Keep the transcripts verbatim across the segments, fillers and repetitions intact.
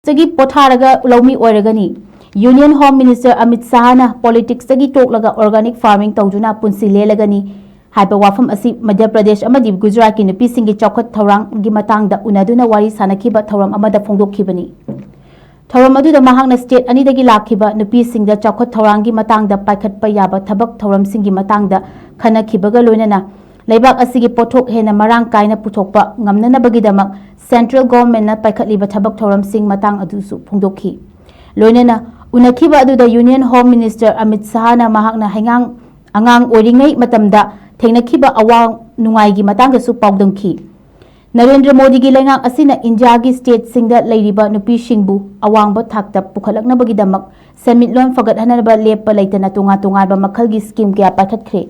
ꯗꯒꯤ ꯄꯣꯊꯥꯔꯒ ꯂꯧꯃꯤ ꯑꯣꯏꯔꯒꯅꯤ꯫ Union Home Minister Amit ꯁꯥꯍꯅ politics ꯇꯒꯤ ꯇꯣꯛꯂꯒ organic farming ꯇꯧꯗꯨꯅ ꯄꯨꯟꯁꯤ ꯂꯦꯜꯂꯒꯅꯤ ꯍꯥꯏꯕ ꯋꯥꯐꯝ ꯑꯁꯤ ꯃꯙ꯭ꯌ ꯄ꯭ꯔꯗꯦꯁ ꯑꯃꯗꯤ ꯒꯨꯖꯔꯥꯠꯀꯤ ꯅꯨꯄꯤꯁꯤꯡꯒꯤ ꯆꯥꯎꯈꯠ ꯊꯧꯔꯥꯡꯒꯤ ꯃꯇꯥꯡꯗ ꯎꯅꯗꯨꯅ ꯋꯥꯔꯤ ꯁꯥꯅꯈꯤꯕ ꯊꯧꯔꯝ ꯑꯃꯗ ꯐꯣꯡꯗꯣꯛꯈꯤꯕꯅꯤ꯫ ꯊꯧꯔꯝ ꯑꯗꯨꯗ ꯃꯍꯥꯛꯅ state ꯑꯅꯤꯗꯒꯤ ꯂꯥꯛꯈꯤꯕ ꯅꯨꯄꯤꯁꯤꯡꯗ ꯆꯥꯎꯈꯠ ꯊꯧꯔꯥꯡꯒꯤ ꯃꯇꯥꯡꯗ ꯄꯥꯏꯈꯠꯄ ꯌꯥꯕ ꯊꯕꯛ ꯊꯧꯔꯝꯁꯤꯡꯒꯤ ꯃꯇꯥꯡꯗ ꯈꯟꯅꯈꯤꯕꯒ ꯂꯣꯏꯅꯅ ꯂꯩꯕꯥꯛ ꯑꯁꯤꯒꯤ ꯄꯣꯠꯊꯣꯛ ꯍꯦꯟꯅ ꯃꯔꯥꯡ ꯀꯥꯏꯅ ꯄꯨꯊꯣꯛꯄ ꯉꯝꯅꯅꯕꯒꯤꯗꯃꯛ central government ꯅ ꯄꯥꯏꯈꯠꯂꯤꯕ ꯊꯕꯛ ꯊꯧꯔꯝꯁꯤꯡ ꯃꯇꯥꯡ ꯑꯗꯨꯁꯨ ꯐꯣꯡꯗꯣꯛꯈꯤ꯫ ꯂꯣꯏꯅꯅ ꯎꯅꯈꯤꯕ ꯑꯗꯨꯗ Union Home Minister ꯑꯃꯤꯠ ꯁꯥꯍꯅ ꯃꯍꯥꯛꯅ ꯍꯩꯉꯥꯡ-, ꯑꯉꯥꯡ ꯑꯣꯏꯔꯤꯉꯩ ꯃꯇꯝꯗ ꯊꯦꯡꯅꯈꯤꯕ ꯑꯋꯥ ꯅꯨꯡꯉꯥꯏꯒꯤ ꯃꯇꯥꯡꯗꯁꯨ ꯄꯥꯎꯗꯝꯈꯤ꯫ ꯅꯔꯦꯟꯗ꯭ꯔ ꯃꯣꯗꯤꯒꯤ ꯂꯩꯉꯥꯛ ꯑꯁꯤꯅ ꯏꯟꯗꯤꯌꯥꯒꯤ stateꯁꯤꯡꯗ ꯂꯩꯔꯤꯕ ꯅꯨꯄꯤꯁꯤꯡꯕꯨ ꯑꯋꯥꯡꯕ ꯊꯥꯛꯇ ꯄꯨꯈꯠꯂꯛꯅꯕꯒꯤꯗꯃꯛ ꯁꯦꯟꯃꯤꯠꯂꯣꯟ ꯐꯒꯠꯍꯟꯅꯕ ꯂꯦꯞꯄ ꯂꯩꯇꯅ ꯇꯣꯉꯥꯟ ꯇꯣꯉꯥꯟꯕ ꯃꯈꯜꯒꯤ scheme ꯀꯌꯥ ꯄꯥꯏꯈꯠꯈ꯭ꯔꯦ꯫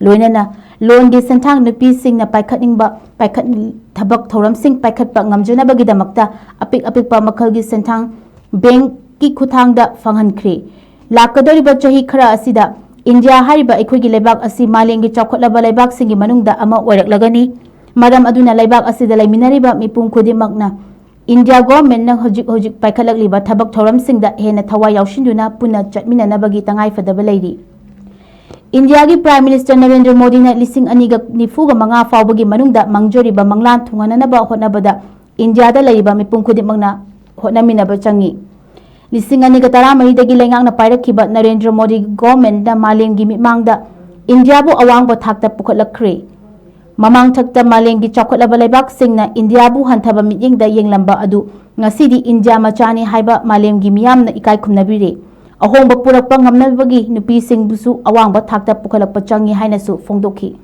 ꯂꯣꯏꯅꯅ ꯂꯣꯟꯒꯤ ꯁꯦꯟꯊꯥꯡ ꯅꯨꯄꯤꯁꯤꯡꯅ ꯄꯥꯏꯈꯠꯅꯤꯡꯕ ꯄꯥꯏꯈꯠ-, ꯊꯕꯛ ꯊꯧꯔꯝꯁꯤꯡ ꯄꯥꯏꯈꯠꯄ ꯉꯝꯖꯅꯕꯒꯤꯗꯃꯛꯇ ꯑꯄꯤꯛ ꯑꯄꯤꯛꯄ ꯃꯈꯜꯒꯤ ꯁꯦꯟꯊꯥꯡ bankꯀꯤ ꯈꯨꯠꯊꯥꯡꯗ ꯐꯪꯍꯟꯈ꯭ꯔꯦ꯫ ꯂꯥꯛꯀꯗꯧꯔꯤꯕ ꯆꯍꯤ ꯈꯔ ꯑꯁꯤꯗ ꯏꯟꯗꯤꯌꯥ ꯍꯥꯏꯔꯤꯕ ꯑꯩꯈꯣꯏꯒꯤ ꯂꯩꯕꯥꯛ ꯑꯁꯤ ꯃꯥꯂꯦꯝꯒꯤ ꯆꯥꯎꯈꯠꯂꯕ ꯂꯩꯕꯥꯛꯁꯤꯡꯒꯤ ꯃꯅꯨꯡꯗ ꯑꯃ ꯑꯣꯏꯔꯛꯂꯒꯅꯤ꯫ ꯃꯔꯝ ꯑꯗꯨꯅ ꯂꯩꯕꯥꯛ ꯑꯁꯤꯗ ꯂꯩꯃꯤꯟꯅꯔꯤꯕ ꯃꯤꯄꯨꯝ ꯈꯨꯗꯤꯡꯃꯛꯅ ꯏꯟꯗꯤꯌꯥ government ꯅ ꯍꯧꯖꯤꯛ ꯍꯧꯖꯤꯛ ꯄꯥꯏꯈꯠꯂꯛꯂꯤꯕ ꯊꯕꯛ ꯊꯧꯔꯝꯁꯤꯡꯗ ꯍꯦꯟꯅ ꯊꯋꯥꯏ ꯌꯥꯎꯁꯤꯟꯗꯨꯅ ꯄꯨꯟꯅ ꯆꯠꯃꯤꯟꯅꯅꯕꯒꯤ ꯇꯉꯥꯏꯐꯗꯕ ꯂꯩꯔꯤ꯫ ꯏꯟꯗꯤꯌꯥꯒꯤ Prime Minister ꯅꯔꯦꯟꯗ꯭ꯔ ꯃꯣꯗꯤꯅ ꯂꯤꯁꯤꯡ ꯑꯅꯤꯒ ꯅꯤꯐꯨꯒ ꯃꯉꯥ ꯐꯥꯎꯕꯒꯤ ꯃꯅꯨꯡꯗ ꯃꯥꯡꯖꯧꯔꯤꯕ ꯃꯪꯂꯥꯟ ꯊꯨꯡꯍꯟꯅꯅꯕ ꯍꯣꯠꯅꯕꯗ ꯏꯟꯗꯤꯌꯥꯗ ꯂꯩꯔꯤꯕ ꯃꯤꯄꯨꯝ ꯈꯨꯗꯤꯡꯃꯛꯅ ꯍꯣꯠꯅꯃꯤꯟꯅꯕ ꯆꯪꯏ꯫ ꯂꯤꯁꯤꯡ ꯑꯅꯤꯒ ꯇꯔꯥꯃꯔꯤꯗꯒꯤ ꯂꯩꯉꯥꯛꯅ ꯄꯥꯏꯔꯛꯈꯤꯕ ꯅꯔꯦꯟꯗ꯭ꯔ ꯃꯣꯗꯤ government ꯅ ꯃꯥꯂꯦꯝꯒꯤ ꯃꯤꯠꯃꯥꯡꯗ ꯏꯟꯗꯤꯌꯥꯕꯨ ꯑꯋꯥꯡꯕ ꯊꯥꯛꯇ ꯄꯨꯈꯠꯂꯛꯈ꯭ꯔꯦ꯫ ꯃꯃꯥꯡꯊꯛꯇ ꯃꯥꯂꯦꯝꯒꯤ ꯆꯥꯎꯈꯠꯂꯕ ꯂꯩꯕꯥꯛꯁꯤꯡꯅ ꯏꯟꯗꯤꯌꯥꯕꯨ ꯍꯟꯊꯕ ꯃꯤꯠꯌꯦꯡꯗ ꯌꯦꯡꯂꯝꯕ ꯑꯗꯨ ꯉꯁꯤꯗꯤ ꯏꯟꯗꯤꯌꯥ ꯃꯆꯥꯅꯤ ꯍꯥꯏꯕ ꯃꯥꯂꯦꯝꯒꯤ ꯃꯤꯌꯥꯝꯅ ꯏꯀꯥꯏ ꯈꯨꯝꯅꯕꯤꯔꯦ꯫ ꯑꯍꯣꯡꯕ ꯄꯨꯔꯛꯄ ꯉꯝꯅꯕꯒꯤ ꯅꯨꯄꯤꯁꯤꯡꯕꯨꯁꯨ ꯑꯋꯥꯡꯕ ꯊꯥꯛꯇ ꯄꯨꯈꯠꯂꯛꯄ ꯆꯪꯏ ꯍꯥꯏꯅꯁꯨ ꯐꯣꯡꯗꯣꯛꯈꯤ꯫